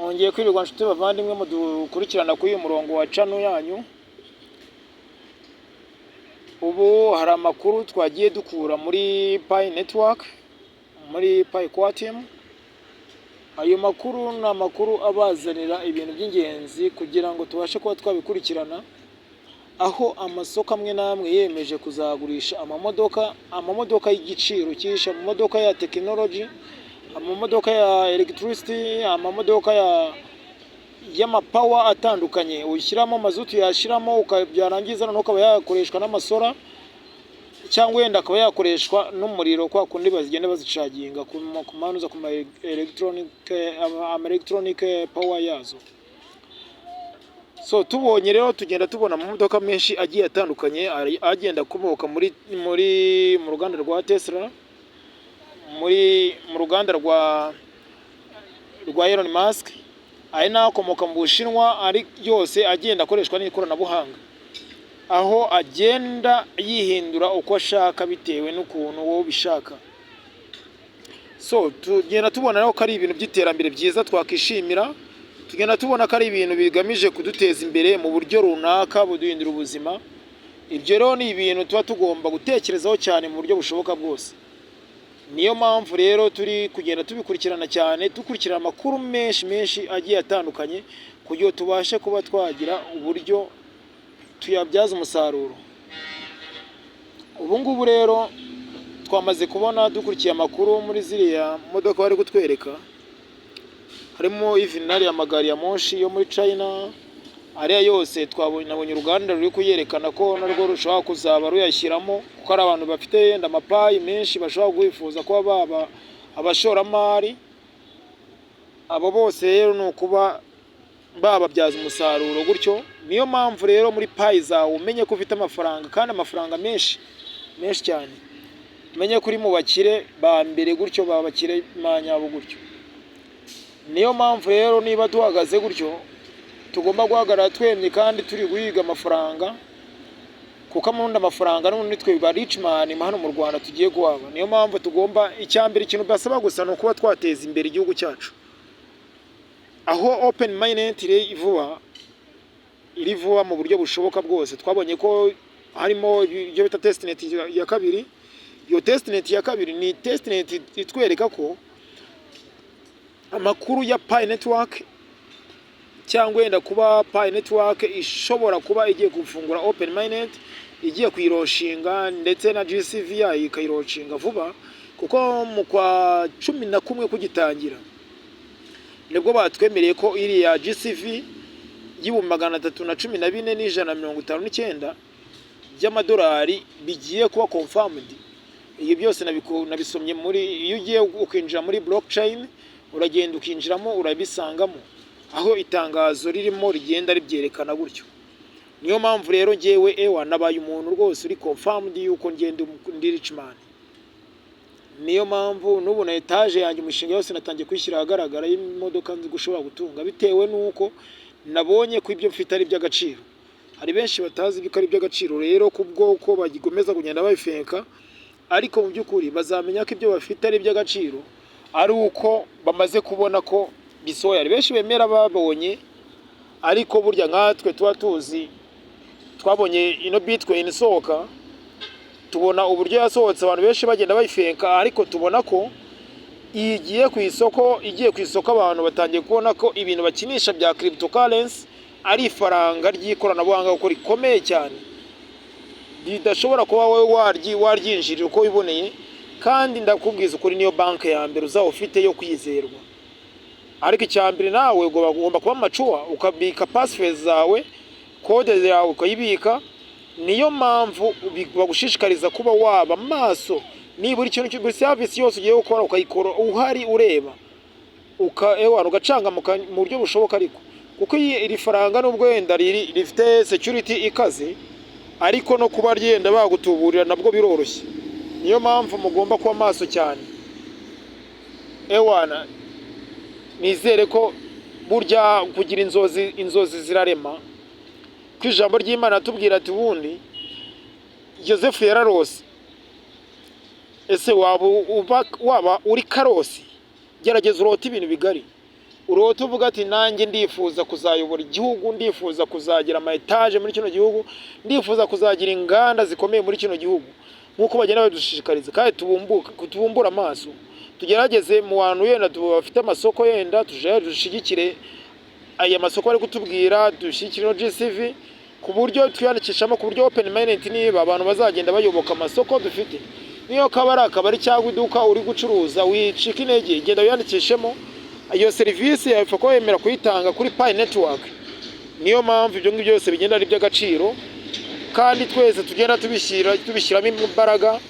Mwongeye kwirirwa nshuti bavandimwe mudukurikirana kuri uyu murongo wa channel yanyu. Ubu hari amakuru twagiye dukura muri Pi Network, muri Pi Core Team. Ayo makuru ni amakuru abazanira ibintu by'ingenzi kugira ngo tubashe kuba twabikurikirana, aho amasoko amwe n'amwe yemeje kuzagurisha amamodoka, amamodoka y'igiciro cyinshi, amamodoka ya tekinoloji, amamodoka ya electricity, amamodoka y'amapower atandukanye. Ushyiramo mazutu, yashyiramo, byarangiza noneho akaba yakoreshwa n'amasolar cyangwa wenda akaba yakoreshwa n'umuriro kwa kundi bazigenda bazicharginga ku manuza ku ma electronic, ama electronic power yazo. So tubonye rero, tugenda tubona amamodoka menshi agiye atandukanye agenda akomoka muri mu ruganda rwa Tesla, mu ruganda rwa Elon Musk, ari n'akomoka mu Bushinwa, ari yose agenda akoreshwa n'ikoranabuhanga, aho agenda yihindura uko ashaka bitewe n'ukuntu wowe ubishaka. So tugenda tubona rero ko ari ibintu by'iterambere byiza twakishimira, tugenda tubona ko ari ibintu bigamije kuduteza imbere mu buryo runaka buduhindura ubuzima. Ibyo rero ni ibintu tuba tugomba gutekerezaho cyane mu buryo bushoboka bwose. Niyo mpamvu rero turi kugenda tubikurikirana cyane, dukurikirana amakuru menshi menshi agiye atandukanye kugira ngo tubashe kuba twagira uburyo tuyabyaza umusaruro. Ubu ngubu rero twamaze kubona, dukurikiye amakuru muri ziriya modoka bari kutwereka, harimo even n'ariya magari ya moshi yo muri China, ariya yose twabonye, nabonye uruganda ruri kuyerekana ko narwo rushobora kuzaba ruyashyiramo, kuko hari abantu bafite yenda amaPi menshi bashobora kwifuza kuba baba abashoramari. Abo bose rero ni ukuba bababyaza umusaruro gutyo. Niyo mpamvu rero muri Pi zawe umenye ko ufite amafaranga, kandi amafaranga menshi menshi cyane, umenye ko uri mu bakire ba mbere gutyo, ba bakire ba nyabo gutyo. Niyo mpamvu rero niba duhagaze gutyo, tugomba guhagarara twemye kandi turi guhiga amafaranga, kuko amundi amafaranga n'ubundi twe ba rich man hano mu Rwanda tugiye guhaba. Niyo mpamvu tugomba, icya mbere, ikintu basaba gusa ni ukuba twateza imbere igihugu cyacu, aho open mainnet iri vuba, iri vuba mu buryo bushoboka bwose. Twabonye ko harimo ibyo bita testnet ya kabiri. Iyo testnet ya kabiri ni testnet itwereka ko amakuru ya Pi Network, cyangwa wenda kuba Pi Network ishobora kuba igiye gufungura open mainnet, igiye kuyilaunchinga, ndetse na GCV yayo ikayilaunchinga vuba, kuko mu kwa 11 kugitangira nibwo batwemereye ko iriya GCV y'314,159 by'amadolari bigiye kuba confirmed. Ibi byose nabisomye muri, iyo ugiye ukinjira muri blockchain, uragenda ukinjiramo, urabisangamo, aho itangazo ririmo rigenda ribyerekana gutyo. Niyo mpamvu rero ngewe ewa nabaye umuntu rwose uri confirmed yuko ngenda ndi rich man. Niyo mpamvu n'ubu na etaje yanjye, umushinga yose natangiye kuyishyira ahagaragara y'imodoka nzi gushobora gutunga, bitewe n'uko nabonye ko ibyo mfite ari iby'agaciro. Hari benshi batazi ko ari iby'agaciro rero, kubwo ko bagomeza kugenda babifeka, ariko mu by'ukuri bazamenya ko ibyo bafite ari iby'agaciro ari uko bamaze kubona ko bisohoye. Hari benshi bemera babonye, ariko burya nkatwe tuba tuzi, twabonye ino Bitcoin isohoka, tubona uburyo yasohotse, abantu benshi bagenda bayifeka, ariko tubona ko igiye ku isoko, igiye ku isoko, abantu batangiye kubona ko ibintu bakinisha bya cryptocurrency ari ifaranga ry'ikoranabuhanga, kuko rikomeye cyane, ridashobora kuba wowe waryinjirira uko wiboneye. Kandi ndakubwiza ukuri, niyo banki ya mbere uzaba ufite yo kwizerwa. Ariko icya mbere, nawe ugomba kuba mature, ukabika passphrase zawe, code yawe ukayibika. Niyo mpamvu bagushishikariza kuba waba maso nibura ikintu, buri serivisi yose ugiye gukora ukayikora uhari ureba, ewana ugacangamuka mu buryo bushoboka. Ariko kuko iri faranga nubwo wenda rifite security ikaze, ariko no kuba ryenda bagutuburira nabwo biroroshye. Niyo mpamvu mugomba kuba maso cyane. Ewana, nizere ko burya kugira inzozi, inzozi zirarema, ko ijambo ry'Imana atubwira ati ubundi Yosefu yararose. Ese waba uri karosi? Gerageza urote ibintu bigari. Urota uvuga ati: "Nanjye ndifuza kuzayobora igihugu, ndifuza kuzagira ama etaje muri kino gihugu, ndifuza kuzagira inganda zikomeye muri kino gihugu," nk'uko bagenda babidushishikariza. Kandi tubumbuke, tubumbure amaso, tugerageze mu bantu yenda bafite amasoko, yenda tuje dushyigikire aya masoko bari kutubwira, dushyigikire no GCV ku buryo twiyandikishamo, ku buryo open mainnet niba abantu bazagenda bayoboka amasoko dufite. Niyo kaba ari akabari cyangwa iduka uri gucuruza, wicika intege, genda wiyandikishemo. Iyo serivisi yapfa kuba wemera kuyitanga kuri Pi Network. Niyo mpamvu ibyo ngibyo byose bigenda ari iby'agaciro, kandi twese tugenda tubishyiramo imbaraga.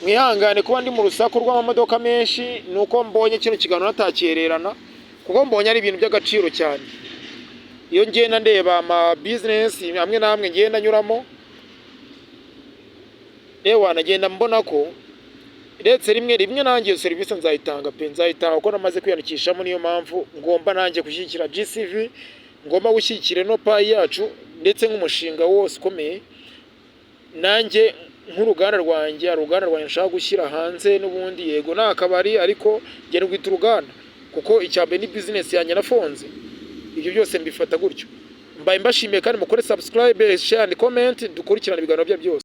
Mwihangane kuba ndi mu rusaku rw'amamodoka menshi, ni uko mbonye kino kiganiro natakererana, kuko mbonye ari ibintu by'agaciro cyane. Iyo ngenda ndeba ama business amwe n'amwe ngenda nyuramo, ewa, nagenda mbona ko ndetse rimwe rimwe nanjye iyo serivisi nzayitanga pe, nzayitanga kuko namaze kwiyandikishamo. Niyo mpamvu ngomba nanjye gushyigikira GCV, ngomba gushyigikira no Pi yacu, ndetse nk'umushinga wose ukomeye. Nanjye nk'uruganda rwanjye, hari uruganda rwanjye nshaka gushyira hanze n'ubundi. Yego, ni akabari, ariko njye rwita uruganda kuko icya mbere ni business yanjye nafunze. Ibyo byose mbifata gutyo. Mbaye mbashimiye, kandi mukore subscribe, share and comment, dukurikirane ibiganiro bye byose.